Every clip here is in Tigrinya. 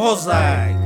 Mosaic.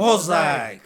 Mosaic.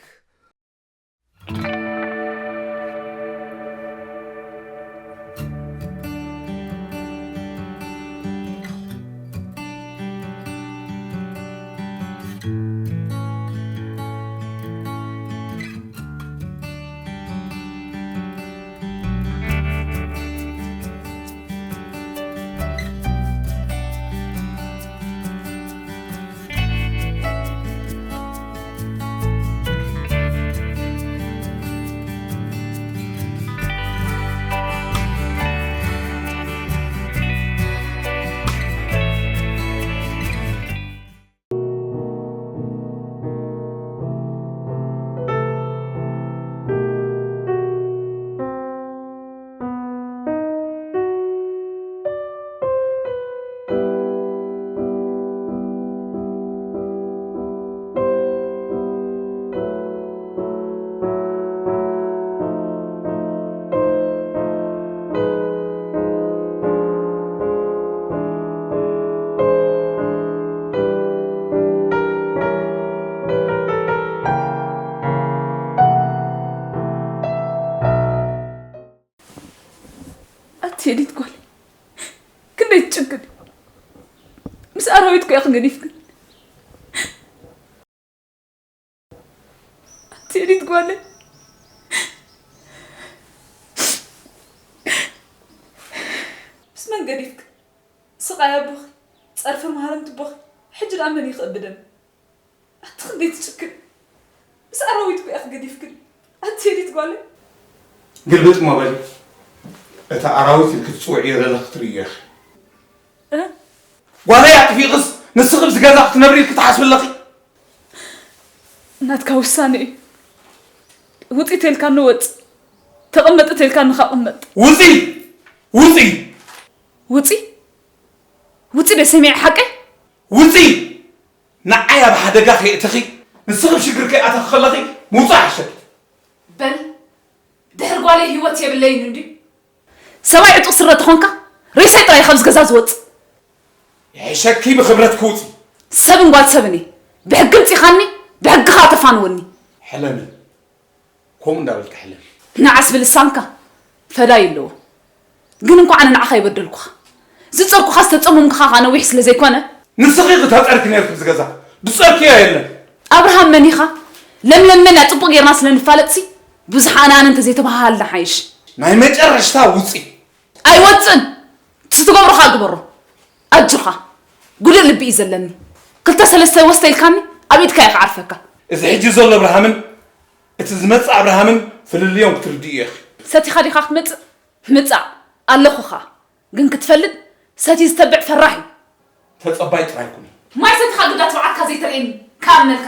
ቴዲት ጓል ክንደይ ትጭክን። ምስ ኣራዊት ኮ ኢኺ ገዲፍክን። ቴዲት ጓለይ፣ ምስ መን ገዲፍክን? ስቓይ ኣቦኺ፣ ጸርፊ መሃረምቲ ኣቦኺ ሕጂ ደኣ መን እዩ ክእብደኒ? ኣቲ ክንደይ ትጭክን። ምስ ኣራዊት ኮ ኢኺ ገዲፍክን። ኣቲ ቴዲት ጓለይ። ግልብጥ እሞ በሊ። እታ ኣራዊት ኢልኪ ትጽውዕዮ ዘለኺ ክትርእዮ ኢኺ። እ? ጓለይ ኣጥፊእኽስ ንስኺ ኣብዚ ገዛ ክትነብሪ ኢልኪ ትሓስቢ ኣለኺ? ናትካ ውሳነ እዩ። ውጺ ተልካኒ ወጽ፣ ተቐመጥ ተልካኒ ከቐመጥ። ውጺ! ውጺ! ውጺ? ውጺ ዶ ሰሚዐ ሓቀይ? ውጺ! ንዓይ ኣብ ሓደጋ ከየእተኺ፣ ንስኺ ኣብ ሽግር ከይኣተኺ ከለኺ ምውጻእ ይሕሸኪ። በል፣ ድሕሪ ጓለይ ህይወት የብለይን እንድዩ። ሰብኣይ ዕጡቕ ስረ ተኾንካ፣ ሬሳይ ጥራይ ካብዚ ገዛ ዝወጽእ። ይሕሸኪ ብኽብረትኪ ውጺ። ሰብን ጓል ሰብን እየ። ብሕጊ ምጺኻኒ፣ ብሕግኻ ተፋንወኒ። ሕለሚ። ከምኡ እንዳበልካ ሕለም። ንዓስ ብልሳንካ ፈዳይ ኣለዎ። ግን እንኳዕ ኣነ ንዓኻ ይበደልኩኻ። ዝጸርኩኻ ዝተጸመምኩኻ ኸኣ ነዊሕ ስለ ዘይኮነ። ንስኺ ኢኺ ተጸርኪ ነርኪ ኣብዚ ገዛ። ዝጸርክዮ የለን። ኣብርሃም መን ኢኻ? ለምለም መን እያ? ጽቡቕ ጌርና ስለ ንፋለጥሲ ብዙሕ ኣነ ኣነ እንተዘይተበሃሃልና ሓይሽ። ናይ መጨረሽታ ውጺ። ኣይወጽእን። እቲ ትገብሮ ኸኣ ግበሮ። ኣጆኻ። ጉዱእ ልቢ እዩ ዘለኒ። ክልተ ሰለስተ ወስተ ኢልካኒ ኣብ ኢድካ እየ ክዓርፈካ። እዚ ሕጂ ዘሎ ኣብርሃምን እቲ ዝመጽእ ኣብርሃምን ፍልልዮም ክትርድእዮ ኢኺ። ሰቲኻ ዲኻ ክትመጽእ? ምጻእ ኣለኹኻ። ግን ክትፈልጥ ሰቲ ዝተብዕ ፈራሕ እዩ። ተጸባይ ጥራይ ኩኒ። ማይ ሰቲኻ ግዳ ትብዓትካ ዘይተርእየኒ ክኣምነልካ።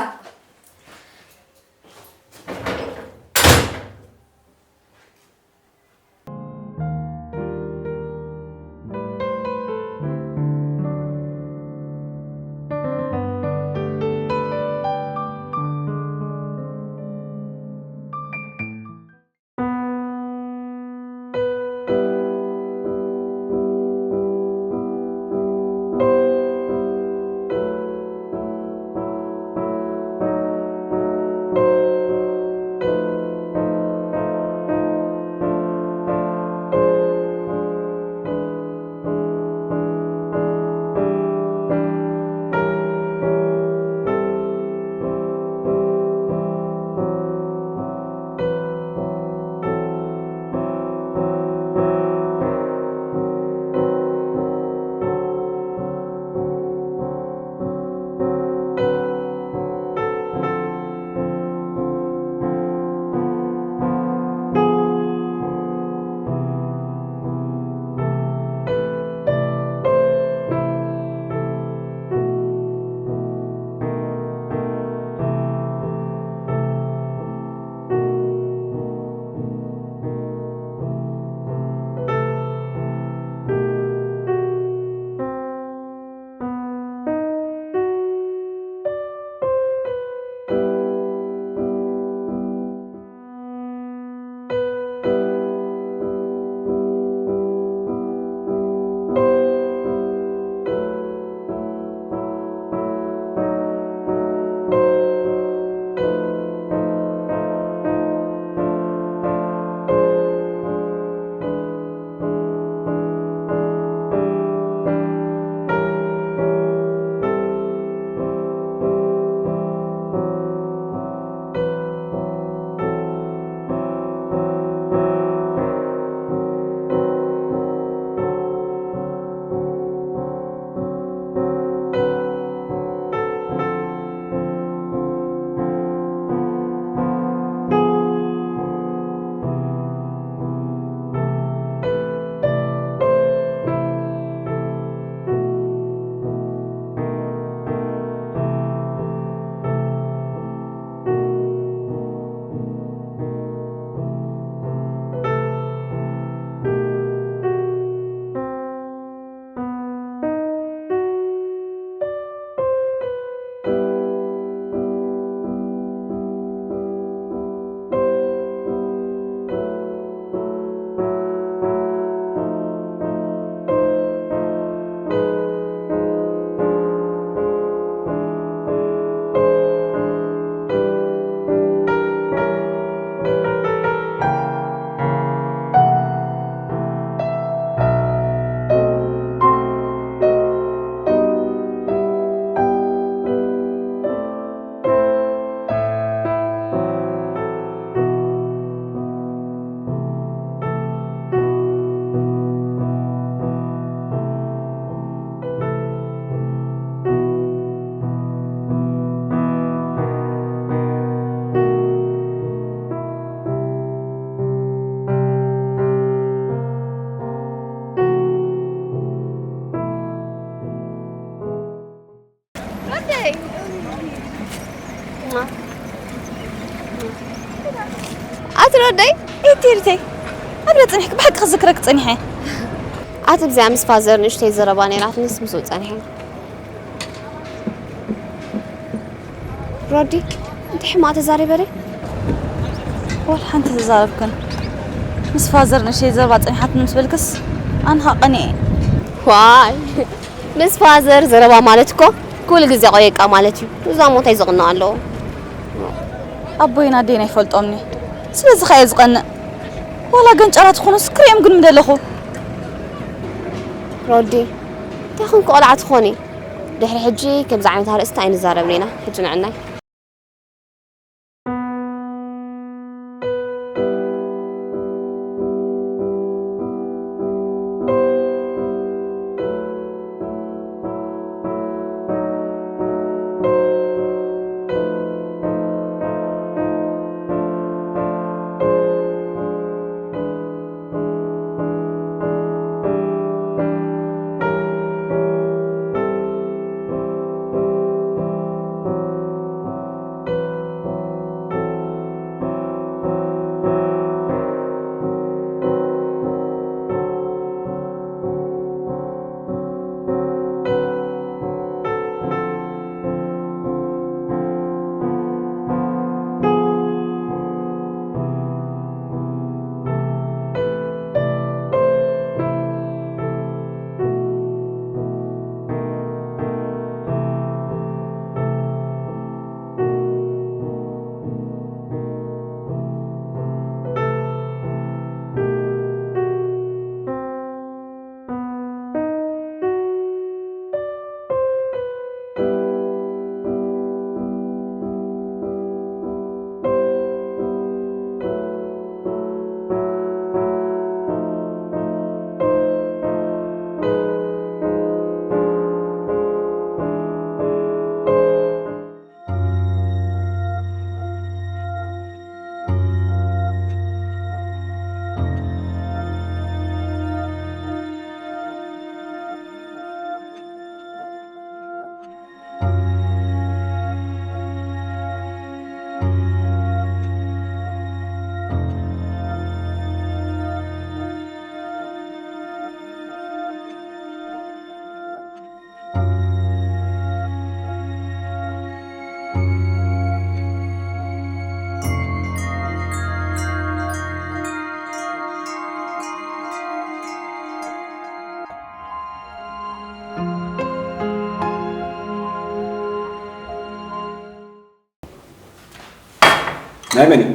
ትረዳይ? ኢቲ ሪተይ። ኣብለ ጽኒሕክ ብሓቂ ክዝክረክ ጸኒሐ። ኣቲ ብዚኣ ምስ ፋዘር ንእሽተይ ዘረባ ነይራትንስ ምስኡ ጸኒሐ። ሮዲ፣ እንታይ ሕማቕ ተዛሪበ ድየ? ወላ ሓንቲ ተዛረብክን። ምስ ፋዘር ንእሽተይ ዘረባ ጸኒሓትኒ ምስ በልክስ ኣነ ኸኣ ቀኒኤ። ዋይ፣ ምስ ፋዘር ዘረባ ማለት እኮ ኩሉ ግዜ ቆየቃ ማለት እዩ። እዛ ሞታይ ዝቕንኦ ኣለዎ። ኣቦይን ኣደይን ኣይፈልጦምኒ። ስለዚ ኸኣ እየ ዝቐንእ። ዋላ ገንጨራ ትኹኑስ ክሪኦም ግን ምደለኹ። ሮዲ፣ እንታይ ኹንኪ ቆልዓ ትኾኒ? ድሕሪ ሕጂ ከምዚ ዓይነት ኣርእስቲ ኣይንዛረብን ኢና። ሕጂ ንዕናይ። ናይ መን እዩ?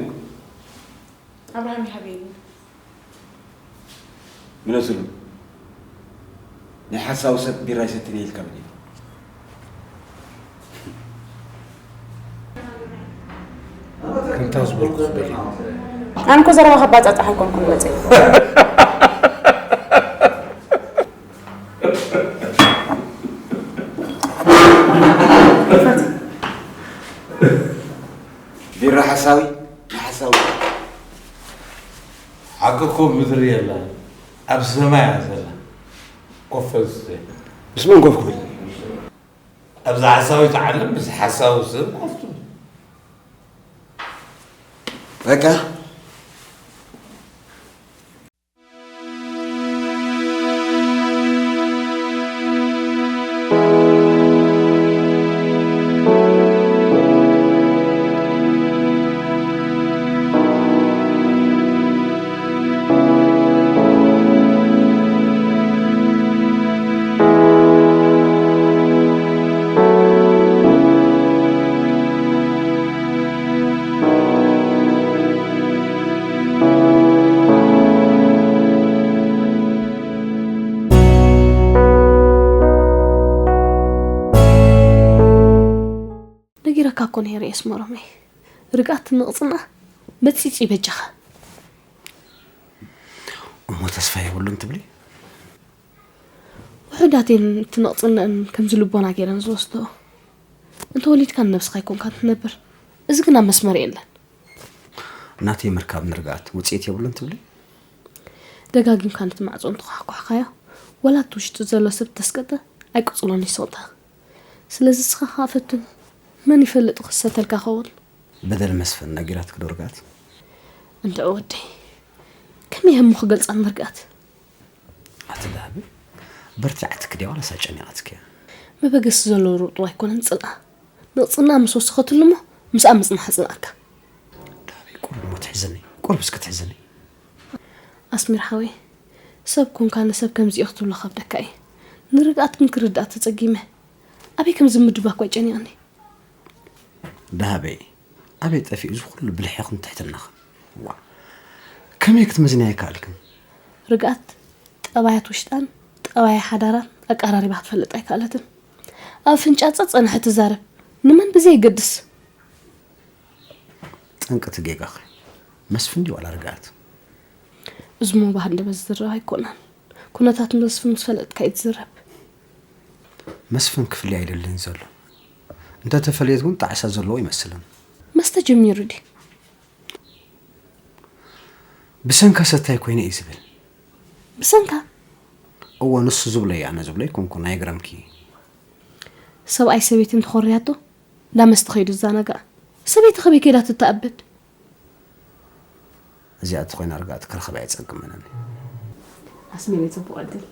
ኣብርሃም ይሃበኒ። ምነስሉ፣ ናይ ሓሳዊ ሰብ ቢራ ይሰትኒ ኢልካ በል። ከምታ ዝበልኩ ዝበል። ኣነ እኮ ዘረባ ከባጻጽሕ ኣይኮንኩን መጸ። ቢራ ሓሳዊ፣ ንሓሳዊ። ሓቂ እኮ ምድሪ የላን፣ ኣብ ሰማይ እያ ዘላ። ኮፍ በል እስከ። ምስ መን ኮፍ ክብል? ኣብዛ ሓሳዊት ዓለም ምስ ሓሳዊ ሰብ ኮፍ ትብል። በቃ። ነጊረካ እኮ ነይረ የስመሮመይ፣ ርግኣት ንቕጽና መጺጺ በጃኻ። እሞ ተስፋ የብሉን ትብሊ? ውሑዳት እየን እቲ ንቕጽነን ከምዚ ልቦና ገይረን ዝወስድኦ። እንተወሊድካ ንነብስኻ ኣይኮንካን ትነብር። እዚ ግን ኣብ መስመር የለን። ናተይ ምርካብ ንርግኣት ውጽኢት የብሉን ትብሊ? ደጋጊምካ ነቲ ማዕጾ እንተኳሕኳሕካዮ፣ ወላ እቲ ውሽጢ ዘሎ ሰብ ተስቀጠ ኣይቅጽሎን እዩ ስቕታ። ስለዚ እስኻ ከኣ ፈትን። መን ይፈልጥ ክሰተልካ ኸውን? በደል መስፍን ነጊራትኪ ዶ ርግኣት? እንድዒ ወደይ፣ ከመይ እየ እሞ ክገልጻ ንርግኣት? ኣቲ ዳሃበይ፣ በርቲዓትኪ ድያ ዋላስ ኣጨኒቓትኪ እያ? መበገሲ ዘለዎ ርውጥዋ ኣይኮነን ጽልኣ። ንቕጽና ምስ ወሰኸትሉ እሞ ምስኣ ምጽናሕ ጽልኣካ። ዳሃበይ፣ ቁሩብ እሞ ትሕዝኒ፣ ቁሩብ እስኪ ትሕዝኒ። ኣስሚር ሓወይ፣ ሰብ ኮንካ ንሰብ ከምዚኦ ክትብሎ ከብደካ እዩ። ንርግኣት ግን ክርድኣ ተጸጊመ። ኣበይ ከም ዝምድባ እኳ ይጨኒቕኒ። ዳሃበይ፣ ኣበይ ጠፊኡ እዚ ኩሉ ብልሕኽን ትሕትናኽን? ዋ፣ ከመይ ክትመዝንያ ይከኣልክን? ርግኣት ጠባያት ውሽጣን ጠባያ ሓዳራን ኣቀራሪባ ክትፈልጥ ኣይከኣለትን። ኣብ ፍንጫ ጸጸንሐ ትዛረብ፣ ንመን ብዘየገድስ። ጠንቂ እቲ ጌጋኺ መስፍን ድዩ ዋላ ርግኣት? እዝሞ ብሃንደበት ዝዝረብ ኣይኮነን። ኩነታት መስፍን ምስ ፈለጥካ እዩ ትዝረብ። መስፍን ክፍልያ ኣይደልን ዘሎ። እንተተፈልየት እውን ጣዕሳ ዘለዎ ይመስልን። መስተ ጀሚሩ ድዩ? ብሰንካ ሰታይ ኮይነ እዩ ዝብል። ብሰንካ? እወ፣ ንሱ ዝብሎ እዩ ኣነ ዝብሎ ኣይኮንኩን፣ ኣይግረምኪ። ሰብኣይ ሰበይቲ እንተኾርያቶ ዳመስተ ኸይዱ ዝዛናጋዕ። ሰበይቲ ኸበይ ከይዳ ትተኣበድ? እዚኣ ተኾይና ርግኣት ክረኽባ የጸግመነኒ። ኣስሚረይ ጽቡቕ ዕድል።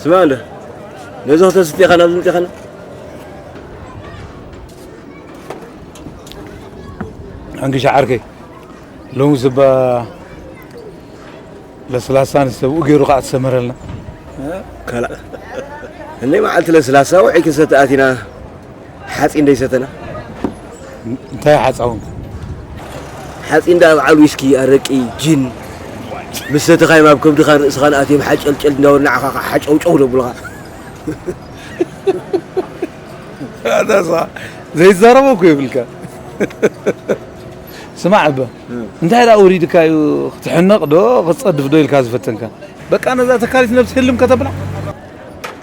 ስማዕ እንዶ፣ ነዚ ክተስቲ ኢኻ ናብዚ መጺኻና? ሓንጊሻ ዓርከይ፣ ሎሚ ስባ ለስላሳ ንሰብኡ ገይሩ ከኣ ትሰመረልና። እ? ካላ-፣ እንደ መዓልቲ ለስላሳ ውዒ ክንሰቲ ኣቲና ሓጺን ደይሰተና። እንታይ ሓጻውን? ሓጺን ደኣ በዓል ዊስኪ፣ ኣረቂ፣ ጂን፣ ምስ ሰተኻዮም ኣብ ከብድኻን ርእስኻን ኣትዮም ሓጨልጨል እንዳበሉ ንዓኻ ሓጨውጨው ደብሉኻ። ኣታ ስኻ ዘይዛረቦ እኮ የብልካ። ስማዕ እባ፣ እንታይ ደኣ ወሪድካ እዩ፣ ክትሕነቕ ዶ ክትጸድፍ ዶ ኢልካ ዝፈተንካ? በቃ ነዛ ተካሊት ነብሲ ህልም ከተብላ።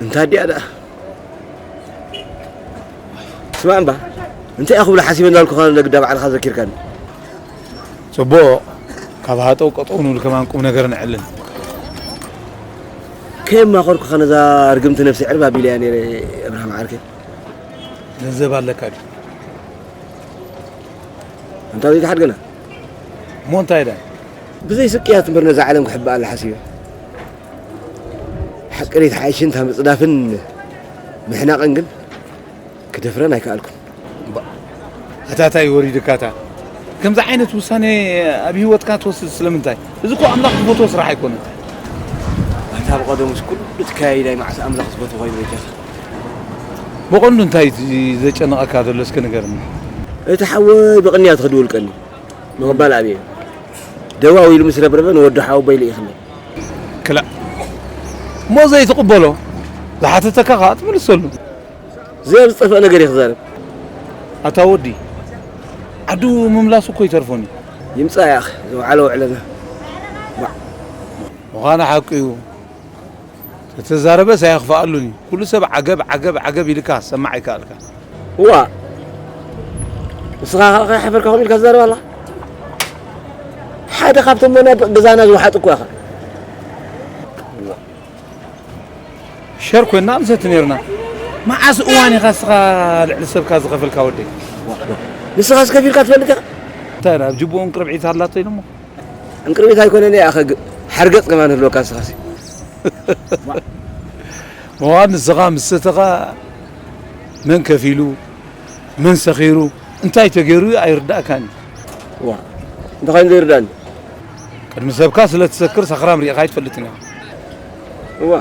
እንታ ድያ ደኣ? ስማዕ እምባ፣ እንታይ እያ ክብሎ ሓሲበ እንዳልኩኻ ነግዳ ባዕልኻ ዘኪርካኒ። ጽቡቕ፣ ካብ ሃጠው ቀጠው ንብል ከማን ቁም ነገር ንዕልል። ከየማኸርኩኻ ነዛ ርግምቲ ነብሲ ዕርብ ኣቢለያ ነይረ፣ እብርሃም ዓርከይ። ገንዘብ ኣለካ ድዩ? ኣንታ ዘይትሓድገና። እሞ እንታይ ኢላ? ብዘይ ስቅያት እምበር ነዛ ዓለም ክሕብኣ ኣላ ሓሲበ። ሓቂ ደይትሓይሽን እታ ምጽዳፍን ምሕናቕን ግን ክደፍረን ኣይከኣልኩን። እባ፣ ኣታ እንታይ ወሪድካ እታ? ከምዚ ዓይነት ውሳኔ ኣብ ህይወትካ ትወስድ ስለምንታይ? እዚ እኮ ኣምላኽ ዝፈትዎ ስራሕ ኣይኮነን። ኣታ ብቐደሙስ ኩሉ ትካየድ ኣይ መዓስ ኣምላኽ ዝፈትዎ ኮይኑ በጃኻ። ብቐንዱ እንታይ እዩ ዘጨንቐካ ዘሎ እስከ ንገርኒ። እቲ ሓወይ ብቕንያት ክድውልቀኒ ምቕባል ኣብየ። ደዋው ኢሉ ምስ ረብረበ ንወዲ ሓወቦይ ልኢኽለይ። ክላእ። እሞ ዘይትቕበሎ ዝሓተተካ ከኣ ትምልሰሉ። ዘየብ ዝጠፍእ ነገር እዩ ክዛረብ። ኣታ ወዲ፣ ዓዱ ምምላሱ እኮ ይተርፎኒ። ይምጻእ ያኽ፣ ዘውዓለ ውዕለና። ባዕ። ምዃኑ ሓቂ እዩ። ተተዛረበስ ኣየኽፍኣሉን እዩ። ኩሉ ሰብ ዓገብ፣ ዓገብ፣ ዓገብ ኢልካ ሰማዕ ኣይከኣልካ። እዋ፣ ንስኻ ከኣ ከይሓፈርካ ከምኡ ኢልካ ትዛረብ ኣላ? ሓደ ካብቶም መናድቕ ገዛና ዝወሓጡ እኮ ኢኻ። ሸር ኮይንና ንሰቲ ነይርና። መዓስ እዋን ኢኻ ንስኻ ልዕሊ ሰብካ ዝኸፈልካ ወደይ? ንስኻስ ከፊልካ ትፈልጥ ኢኻ? እንታይ ናብ ጅቡኡ እንቅርብዒት ኣላቶ ኢሎሞ? እንቅርቢት ኣይኮነን እያ፣ ኣኸ ግ-፣ ሓርገጽ ከማን ህልወካ ንስኻሲ። ምዃን ንስኻ ምስ ሰተኻ መን ከፊሉ፣ መን ሰኺሩ፣ እንታይ ተገይሩ ኣይርዳእካን እዩ። ዋ፣ እንታይ ኮይኑ ዘይርዳእኒ? ቅድሚ ሰብካ ስለ ትሰክር ሰኽራም ሪእኻ ኣይትፈልጥን ኢኻ። እዋ፣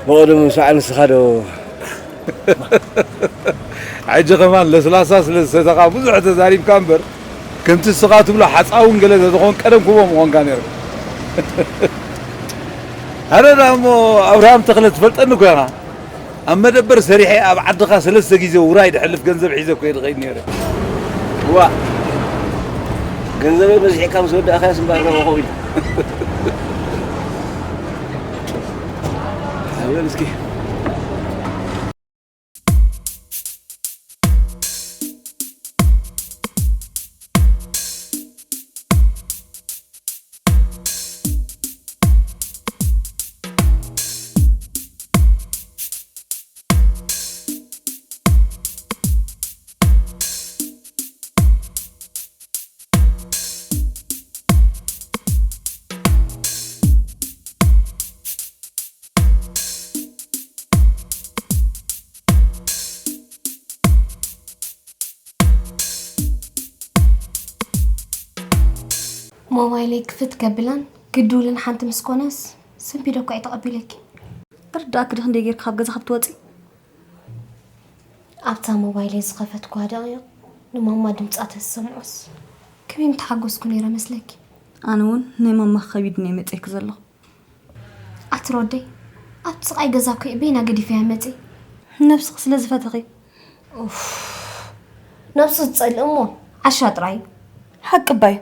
ብቐደሙ ሰዓ ንስኻ ዶ? ሕጂ ከማን ለስላሳ ስለ ዝሰተኻ ብዙሕ ተዛሪብካ እምበር፣ ከምቲ ንስኻ ትብሎ ሓፃውን ገለ ተዝኾን ቀደም ክቦ ምኾንካ ነይሩ። ኣነ ደኣ እሞ ኣብርሃም ተኽለ ትፈልጠኒ እኮ ኢኻ። ኣብ መደበር ሰሪሐ ኣብ ዓድኻ ሰለስተ ግዜ ውራይ ድሕልፍ ገንዘብ ሒዘ እኮ እየ ዝኸይድ ነይረ። እዋ፣ ገንዘበይ በዚሕካ ምስ ወዳእኻዮስ እምበኣር ረበኹ ኢሉ። ኣበል እስኪ። ሞባይለይ ክፍት ከብላን ክድውልን ሓንቲ ምስ ኮነስ ስንፒዶ እኳ ኣይተቐቢለኪ። ርዳእኪ ዶ ክንደይ ጌርኪ ካብ ገዛ ካብ ትወጺ? ኣብታ ሞባይለይ ዝኸፈትኳ ደቂቕ ንማማ ድምጻ ተዝሰምዖስ ከመይ ምተሓጎስኩ ነይረ መስለኪ? ኣነ እውን ናይ ማማ ከቢድኒ እየ መጺኤኪ ዘለኹ። ኣቲ ሮደይ፣ ኣብቲ ስቓይ ገዛ እኮ እየ በይና ገዲፈያ መጺእ። ነብስኺ ስለ ዝፈተኺ። ኡፍ፣ ነብሱ ዝጸልእ እሞ ዓሻ ጥራይ እዩ። ሓቂ እባ እዩ።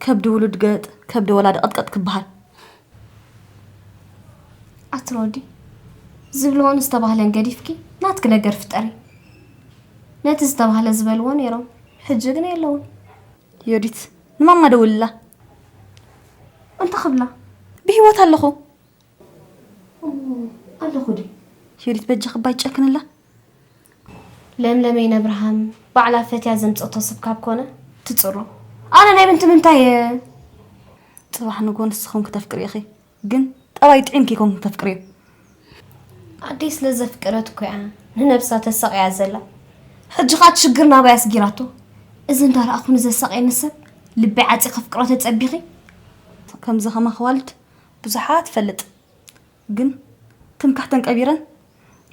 ከብዲ ውሉድ ገጥ፣ ከብዲ ወላዲ ቀጥቀጥ ክበሃል። ኣቲ ሮዲ፣ ዝብልዎን ዝተባህለን ገዲፍኪ ናትኪ ነገር ፍጠሪ። ነቲ ዝተባህለ ዝበልዎ ነይሮም፣ ሕጂ ግን የለውን። ዮዲት፣ ንማማ ደውልላ። እንታይ ክብላ? ብህይወት ኣለኹ። እሞ ኣለኹ ድዩ? ዮዲት፣ በጃኺ እባ ኣይትጨክንላ። ለምለመይ ነብርሃም ባዕላ ፈትያ ዘምጸቶ ሰብ ካብ ኮነ ትጽሮ። ኣነ ናይ ምንቲ ምንታይ እየ? ጽባሕ ንግሆ ንስኺ እውን ክተፍቅሪ ኢኺ። ግን ጠባይ ጥዒምኪ ይኮንኩ ተፍቅርዮ። ኣደይ ስለ ዘፍቀረት እኮ እያ ንነብሳ ተሳቕያ ዘላ። ሕጂ ኸኣ እቲ ሽግር ናባይ ኣስጊራቶ። እዚ እንዳረኣኹ ንዘሳቕየኒ ሰብ ልበይ ዓጺ ከፍቅሮ ተጸቢኺ? ከምዚ ኸማኺ ኣዋልድ ብዙሓት እፈልጥ። ግን ትምክሕተን ቀቢረን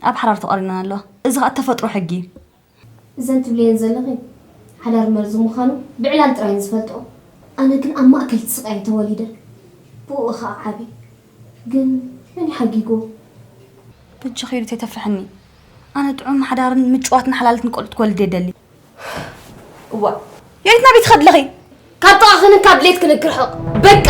ኣብ ሓዳር ተቓሪነን ኣለዋ። እዚ ኸኣ ተፈጥሮ ሕጊ እዩ። እዘን ትብልየን ዘለኺ ሓዳር መርዚ ምዃኑ ብዕላል ጥራይ እየን ዝፈልጥኦ። ኣነ ግን ኣብ ማእከል እቲ ስቓይ እየ ተወሊደ። ብኡ ኸኣ ዓብየ። ግን መን እዩ ሓጊግዎ? በጃኺ ዩዲት ኣይተፍርሕኒ። ኣነ ጥዑም ሓዳርን ምጭዋትን ሓላለትን ቆልዑት ክወልድ እየ ደሊ። እዋ፣ ዮዲት ናበይ ትኸዲ ኣለኺ? ካብ ጥቓኽንን ካብ ድሌትክን እክርሕቕ። በቃ!